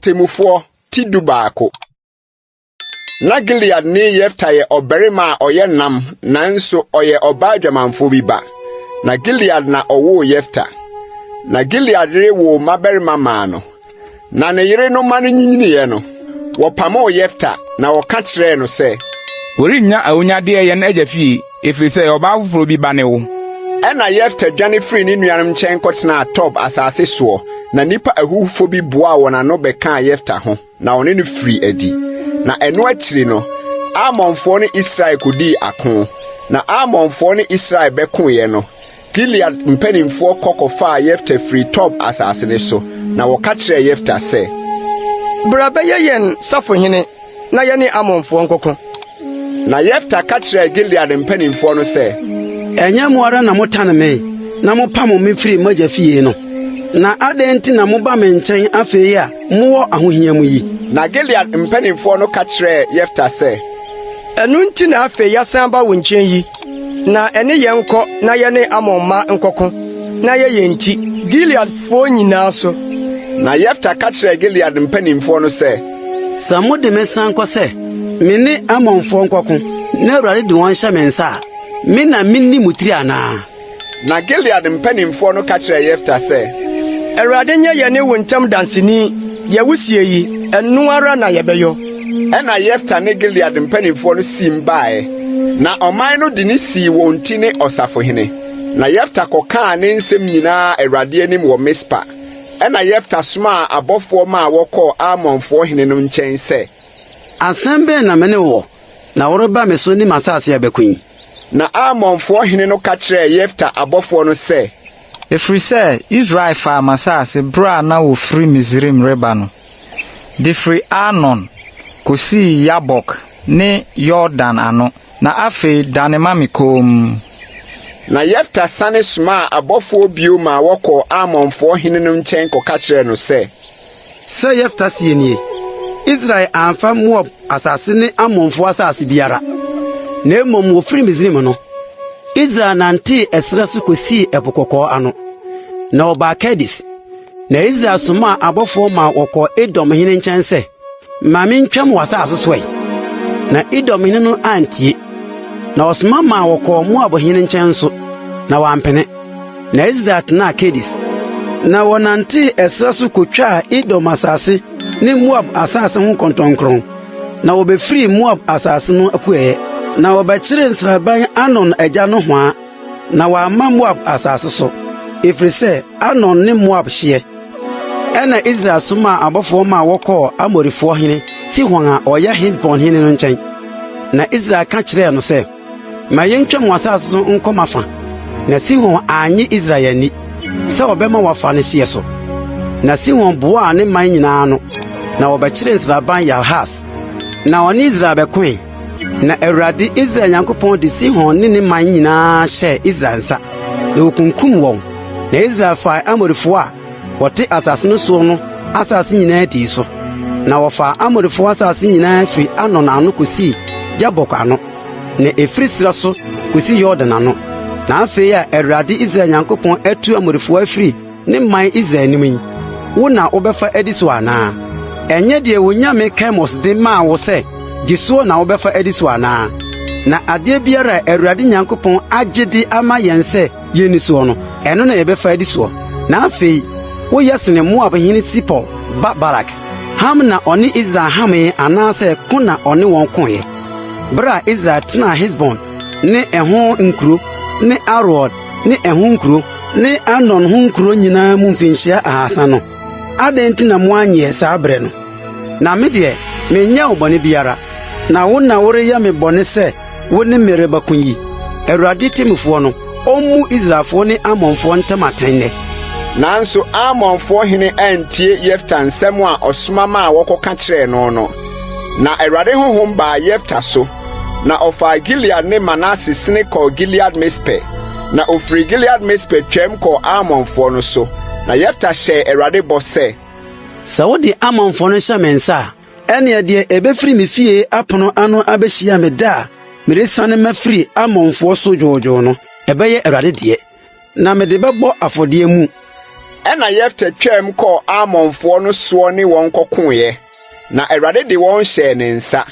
Atemmufoɔ ti dubaako. Na Gileadni Yefta yɛ ɔbarima a ɔyɛ nnam, nanso ɔyɛ ɔbaa dwamanfoɔ bi ba. Na Gilead na ɔwoo Yefta. Na Gilead yere woo mmabarima maa no. Na ne yere no mma no nyinyiniiɛ no, wɔpamoo Yefta, na wɔka kyerɛɛ no sɛ, Worennya awunnyadeɛ yɛn agya fie, ɛfiri sɛ ɔbaa foforɔ bi ba ne wo. Ɛnna Yefta dwane firii ne nuanom nkyɛn kɔtenaa Tob asase soɔ, na nnipa ahuhufoɔ bi boaa wɔn ano bɛkaa Yefta ho, na wɔne no firii adi. Na ɛno akyiri no, Amonfoɔ ne Israel kɔdii ako. Na Amonfoɔ ne Israel bɛkoeɛ no, Gilead mpanimfoɔ kɔ kɔfaa Yefta firii Tob asase no so, na wɔka kyerɛɛ Yefta sɛ, Bra bɛyɛ yɛn safohene na yɛne Amonfoɔ nkɔko. Na Yefta ka kyerɛɛ Gilead mpanimfoɔ no sɛ, Ɛnyɛ mo ara na motane me na mopamo me firii m'agya fie no? Na adɛn nti na moba me nkyɛn afei a mowɔ ahohia mu yi? Na Gilead mpanimfoɔ no ka kyerɛɛ Yefta sɛ, Ɛno nti na afei yɛasan aba wo nkyɛn yi, na ɛne yɛn nkɔ na yɛne Amon mma nkɔko, na yɛ yɛn ti, Gileadfoɔ nyinaa so. Na Yefta ka kyerɛɛ Gilead mpanimfoɔ no sɛ, Sɛ mode me san kɔ sɛ me ne Amonfoɔ nkɔko na Awurade de wɔn hyɛ me nsa a, me na minni mo tiri anaa? Na Gilead mpanimfoɔ no ka kyerɛɛ Yefta sɛ, Awurade nyɛ yɛne wo ntam danseni, deɛ woseɛ yi, ɛno ara na yɛbɛyɔ. Ɛnna Yefta ne Gilead mpanimfoɔ no siim baeɛ, na ɔman no de no sii wɔn ti ne ɔsafohene. Na Yefta kɔkaa ne nsɛm nyinaa Awurade anim wɔ Mispa. Ɛnna Yefta somaa abɔfoɔ maa wɔkɔɔ Amonfoɔ hene no nkyɛn sɛ. Asɛm bɛn na me ne wo wɔ, na woreba me so ne m'asase abɛko yi? Na Amonfoɔ hene no ka kyerɛɛ Yefta abɔfoɔ no sɛ. Ɛfiri sɛ Israel faa m'asase berɛ a na wɔfiri Misraim reba no, de firi Arnon kɔsii Yabok ne Yordan ano. Na afei dane ma me komm. Na Yefta sane somaa abɔfoɔ bio maa wɔkɔɔ Amonfoɔ hene no nkyɛn kɔka kyerɛɛ no sɛ. Sɛ Yefta seɛ nie, Israel amfa Moab asase ne Amonfoɔ asase biara, na mmom wɔfiri Misraim no, Israel nantee ɛserɛ so kɔsii Ɛpo Kɔkɔɔ ano, na wɔbaa Kades. Na Israel somaa abɔfoɔ maa wɔkɔɔ Edom hene nkyɛn sɛ, Ma mintwam w'asase so ɛ. Na Edom hene no antie. Na ɔsoma maa wɔkɔɔ Moab hene nkyɛn nso, na wampene. Na Israel tenaa Kades. Na wɔnantee ɛserɛ so kotwaa Edom asase ne Moab asase ho kɔntɔnkrɔn, na wɔbefirii Moab asase no apueeɛ. Na wɔbɛkyeree nsraban Arnon agya nohoa. Na wɔamma Moab asase so, ɛfiri sɛ Arnon ne Moab hyeɛ. Ɛnna Israel somaa abɔfoɔ maa wɔkɔɔ Amorifoɔ hene Sihon a ɔyɛ Hesbon hene no nkyɛn. Na Israel ka kyerɛɛ no sɛ, Ma yentwam w'asase so nkɔ m'afa. Na Sihon annye Israel anni sɛ ɔbɛma wɔafa ne hyeɛ so. Na Sihon boaa ne man nyinaa ano, na wɔbɛkyeree nsraban Yahas, na ɔne Israel bɛkoe. Na Awurade, Israel Nyankopɔn de Sihon ne ne man nyinaa hyɛɛ Israel nsa, na wokunkum wɔn. Na Israel faa Amorifoɔ a wɔte asase no soɔ no asase nyinaa dii so. Na wɔfaa Amorifoɔ asase nyinaa firi Arnon ano kosii Yabok ano, na ɛfiri serɛ so kosi Yordan ano. Na afei a Awurade, Israel Nyankopɔn atu Amorifoɔ afiri ne man Israel anim yi, wo na wobɛfa adi so anaa? Ɛnyɛ deɛ wo nyame Kemos de maa wo sɛ gye soɔ na wobɛfa adi so anaa? Na adeɛ biara a Awurade Nyankopɔn agye de ama yɛn sɛ yenni soɔ no, ɛno na yɛbɛfa adi soɔ. Na afei woyɛ sene Moab hene Sipor ba Balak. Ham na ɔne Israel hamee anaasɛ ko na ɔne wɔn koeɛ? Berɛ a Israel tenaa Hesbon ne ɛho nkuro ne Aroer ne ɛho nkuro ne Arnon ho nkuro nyinaa mu mfinhyia ahasa no, adɛn nti na moanyɛ saa berɛ no? Na me deɛ, menyɛɛ wo bɔne biara, na wo na woreyɛ me bɔne sɛ wo ne me rebɛko yi. Awurade temmufoɔ no, ɔmmu Israelfoɔ ne Amonfoɔ ntam atɛn nnɛ. Nanso Amonfoɔ hene antie Yefta nsɛm a ɔsoma maa wɔkɔka kyerɛɛ no no. Na Awurade honhom baa Yefta so, na ɔfaa Gilead ne Manase sene kɔɔ Gilead Mispe. Na ofirii Gilead Mispe twaam kɔɔ Amonfoɔ no so. Na Yefta hyɛɛ Awurade bɔ sɛ. Sɛ wode Amonfoɔ no hyɛ me nsa a, ɛnneɛ deɛ ɛbɛfiri me fie apono ano abɛhyia me da a meresiane mafiri Amonfoɔ so dwoodwoo no, ɛbɛyɛ Awurade deɛ, na mede bɛbɔ afɔdeɛ mu. Ɛnna Yefta twaam kɔɔ Amonfoɔ no soɔ ne wɔn kɔkoeɛ, na Awurade de wɔn hyɛɛ ne nsa.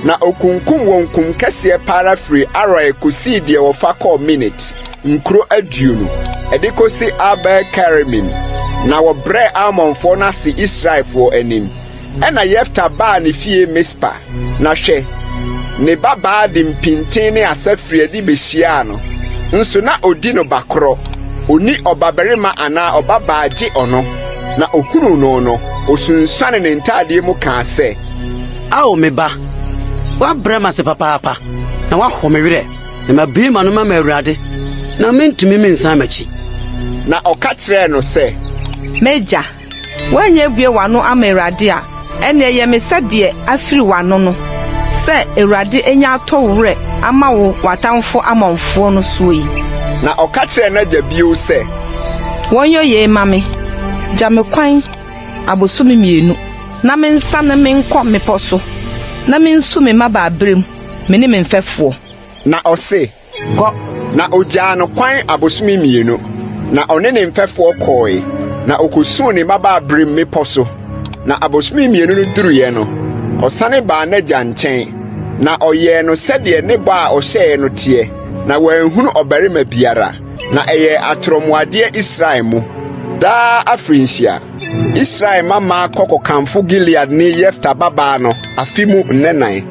Na okunkum wɔn kum kɛseɛ pa ara firii Aroer kɔsii deɛ wɔfa kɔɔ Minit, nkuro 20, ɛde kɔsi Abel-Keramim, na wɔbrɛɛ Amonfoɔ no ase Israelfoɔ anim. Ɛnna Yefta baa ne fie Mispa, na hwɛ, ne babaa de mpintin ne asa firii adi behyiaa no. Nso na odi no bakorɔ, onni ɔbabarima anaa ɔbabaa gye ɔno. Na ohunuu no no, osunsuanee ne ntadeɛ mu kaa sɛ. Ao me ba, woabrɛ me ase papaapa, na woaho me werɛ, na mabue m'ano mama Awurade, na merentumi mensan m'akyi. Na ɔka kyerɛɛ no sɛ. M'agya, Woannya abue w'ano ama Awurade a, ɛnneɛ yɛ me sɛ deɛ afiri w'ano no, sɛ Awurade anya atɔ wo werɛ ama wo w'atamfo Amonfoɔ no soɔ yi. Na ɔka kyerɛɛ n'agya bio sɛ. Wɔnyɔ yei mma me, Gya me kwan abosome mmienu, na mensane menkɔ mmepɔ so, na mensu me mmabaaberɛ mu, me ne me mfɛfoɔ. Na ɔse, Kɔ! Na ogyaa no kwan abosome mmienu, na ɔne ne mfɛfoɔ kɔe, na okosuu ne mmabaaberem mmepɔ so. Na abosome mmienu no duruiɛ no, ɔsane baa n'agya nkyɛn, na ɔyɛɛ no sɛdeɛ ne bɔ a ɔhyɛeɛ no teɛ, na wanhunu ɔbarima biara. Na ɛyɛɛ atorɔmuadeɛ Israel mu. Daa afirinhyia, Israel mmammaa kɔ kɔkamfo Gileadni Yefta babaa no afe mu nnɛnan.